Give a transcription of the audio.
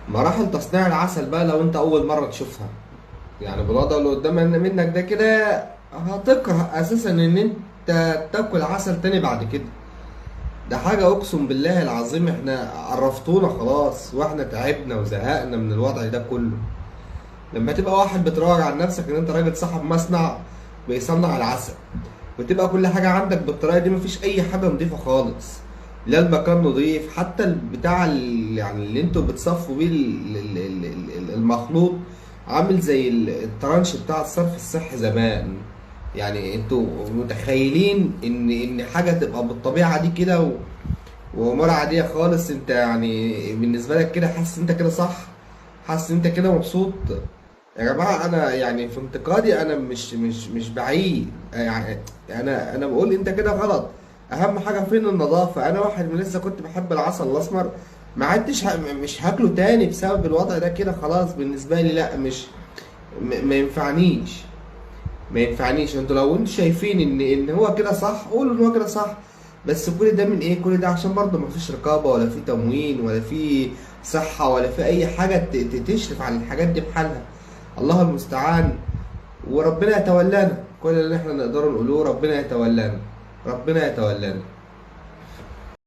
مراحل تصنيع العسل بقى لو انت اول مرة تشوفها، يعني بالوضع اللي قدام منك ده كده، هتكره اساسا ان انت تاكل عسل تاني بعد كده. ده حاجة اقسم بالله العظيم احنا عرفتونا خلاص، واحنا تعبنا وزهقنا من الوضع ده كله. لما تبقى واحد بتراجع عن نفسك ان انت راجل صاحب مصنع بيصنع العسل، وتبقى كل حاجة عندك بالطريقة دي، مفيش أي حاجة نظيفة خالص. لا المكان نظيف، حتى البتاع يعني اللي انتوا بتصفوا بيه المخلوط عامل زي الترانش بتاع الصرف الصحي زمان. يعني انتوا متخيلين ان حاجة تبقى بالطبيعة دي كده وأمور عادية خالص؟ انت يعني بالنسبة لك كده حاسس انت كده صح؟ حاسس انت كده مبسوط؟ يا جماعة أنا يعني في انتقادي أنا مش بعيد، يعني أنا بقول أنت كده غلط. أهم حاجة فين النظافة؟ أنا واحد من لسه كنت بحب العسل الأسمر، ما عدتش مش هاكله تاني بسبب الوضع ده كده. خلاص بالنسبة لي لا، مش ما ينفعنيش، ما ينفعنيش. انتوا لو انتوا شايفين ان هو كده صح، قولوا ان هو كده صح. بس كل ده من ايه؟ كل ده عشان برضه ما فيش رقابة، ولا في تموين، ولا في صحة، ولا في اي حاجة تشرف على الحاجات دي بحالها. الله المستعان، وربنا يتولانا. كل اللي احنا نقدره نقوله ربنا يتولانا، ربنا يتولانا.